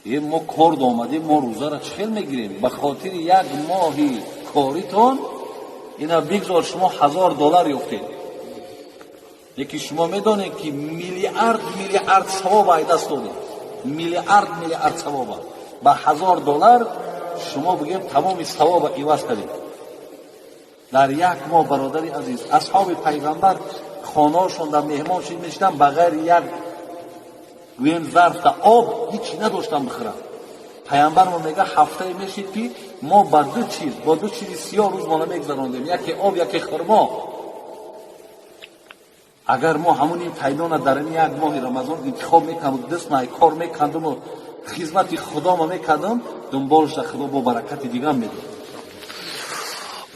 Е, мо кор омадем, мо рӯзаро чӣ хел мегирем? Ба хотири як моҳи коритон ина бигзор шумо 1000 доллар ёфтед, лекин шумо медонед, ки миллиард миллиард савоб ай даст додед, миллиард миллиард савоба. Ба 1000 доллар шумо бигем тамоми савоба иваз кардед дар як моҳ. Бародари азиз, асҳоби пайғамбар хонаошон дар меҳмон шид мешидан, ба ғайри як, гӯем, зарфта об ҳичи надоштан бихӯранд. Пайғамбармо мега, ҳафтае мешид, ки мо ба ду чиз, бо ду чизи сиёҳ рӯзмона мегузарондем: яке об, яке хурмо. Агар мо ҳамун ин тайдона дар ин як моҳи Рамазон интихоб мекардам, дастмай кор мекардуму хизмати худомо мекардам, дунболша Худо бо баракати дигам медод.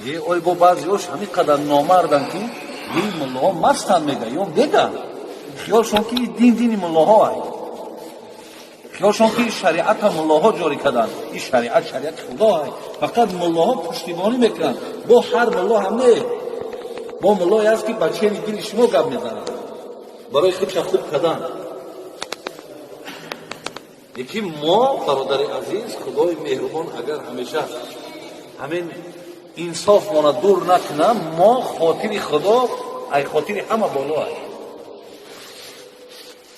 Е, ой, бо баъзеош ҳамин қадар номардан, ки ин муллоҳо мастанд, мега ё мега, хиёлшон ки дин дини муллоҳо ай, хиёлшон ки шариата муллоҳо ҷорӣ карданд. Ин шариат шариати Худо ай, фақат муллоҳо пуштибонӣ мекунанд. Бо ҳар мулло ҳам не, бо муллое аст, ки ба чени дили шумо гап мезанад барои худша хуб кардан. Лекин мо, бародари азиз, Худои меҳрубон агар ҳамеша ҳамин инсофмона дур накунам, мо хотири Худо ай хотири ҳама боло ай.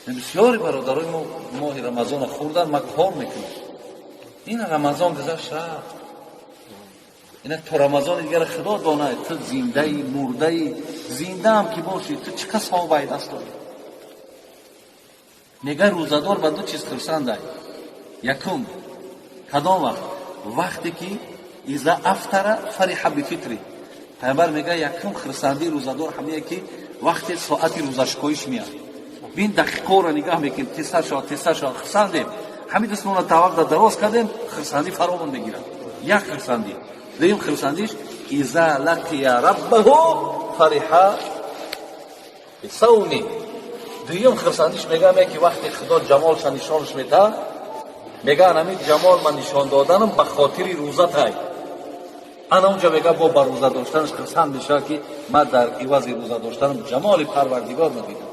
Бисёри бародарои мо моҳи Рамазона хӯрдан, ма кор мекунам. Ин Рамазон гузашт, рафт. Ина то Рамазони дигар Худо донад, ту зиндаи, мурдаи. Зиндаам ки бошӣ, ту чӣ қад савоб ай даст дорӣ? Мега, рӯзадор ба ду чиз хурсандай. Якум, кадом вақт? Вақте ки إذا أفطر فرح بفطره. Пайғамбар мега, якум хурсандии рӯзадор ҳамие, ки вақте соати рӯзашкоиш меяд. Бин, дақиқоро нигаҳ мекунем, тезтар шавад, тезтар шавад, хурсандем. Ҳамин дастмона тавақда дароз кардем, хурсандӣ фаровон мегирад. Як хурсандӣ. Дуюм хурсандиш: إذا لقي ربه فرح بصومه. Дуюм хурсандиш, мегӯям, ки вақте Худо ҷамолша нишонаш метаҳад, мега, ҳамин ҷамол ман нишон доданам ба хотири рӯзатай. Ана унҷа, мега, бо ба рӯза доштанаш хурсанд мешавад, ки ман дар ивази рӯза доштанам ҷамоли Парвардигор медидам.